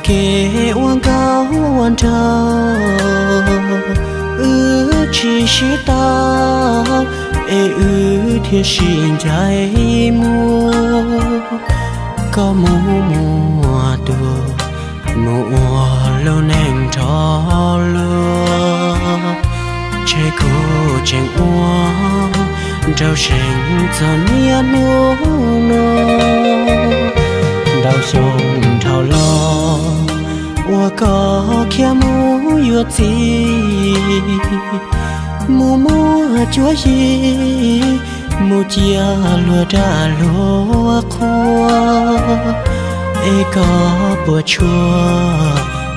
Kev ua nkauj ua nraug wb tsis sib tau, es wb thiaj sib ncaim mus. Koj mus muaj tus, mus ua lub neej nrog luag, ntshe kuv tseem ua nraug seev txog niaj hnub no. Ntau xyoo dhau los uas koj khiav mus yuav txiv, mus muaj cuab yig, mus cia luag raj luag qhua. Es koj puas tshua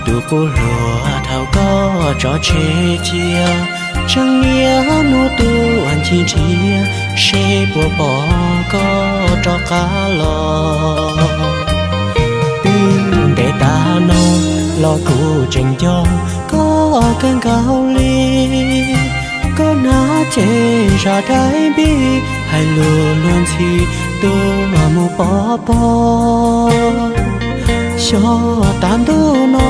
tus qub hluas thaum koj tso tseg cia, tseem niaj hnub tuaj ncig nrhiav seb puas pom koj rov qab los. Twb ntev tas no los kuv tseem nco koj kawg nkaus li. Koj hnav cev zaj dais npib, hais lus luag ntxhi tuaj mus pov pob. Xyov tas ntuj no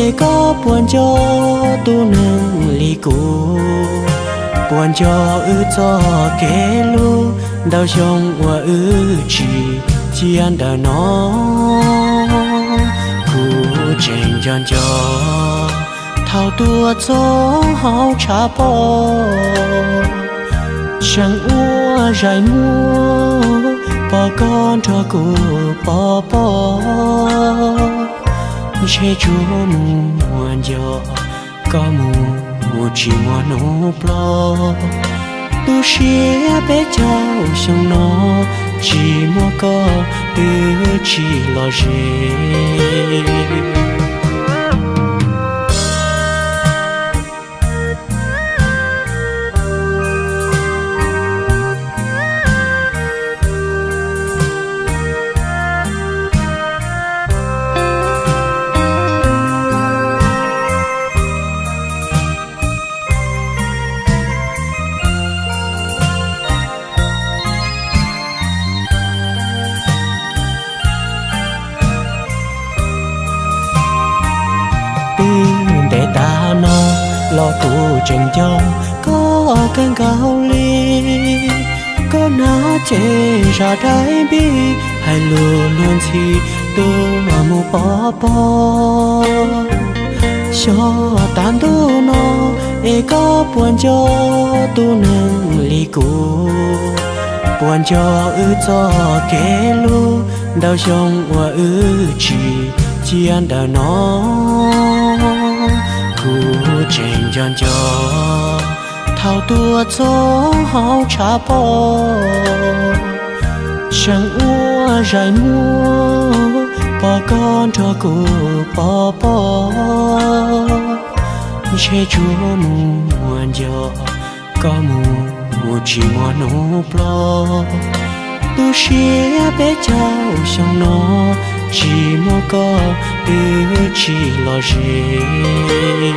es koj puas nco tus neeg li kuv, puas nco wb txoj kev hlub ntau xyoo uas wb tsim cia ntawm no. Kuv tseem nco nco thaum tuaj txog hauv tshav pob, tseem ua zais muag pom koj nrog kuv pov pob. Ntshe tsuas mus muaj ncov, koj mus tsis muaj hnub plob. Tu siab peb caug xyoo no tsis muaj koj twb tsis lom zem. Twb ntev tas no los kuv tseem nco koj kawg nkaus li. Koj hnav cev zaj dais npib, hais lus luag ntxhi tuaj mus pov pob. Xyov tas ntuj no es koj puas nco tus neeg li kuv, puas nco wb txoj kev hlub ntau xyoo uas wb tsim cia ntawm no. Kuv tseem nco nco thaum tuaj txog hauv tshav pob, tseem ua zais muag pom koj nrog kuv pov pob. Ntshe tsuas mus muaj ncov, koj mus tsis muaj hnub plob. Tu siab peb caug xyoo no tsis muaj koj twb tsis lom zem.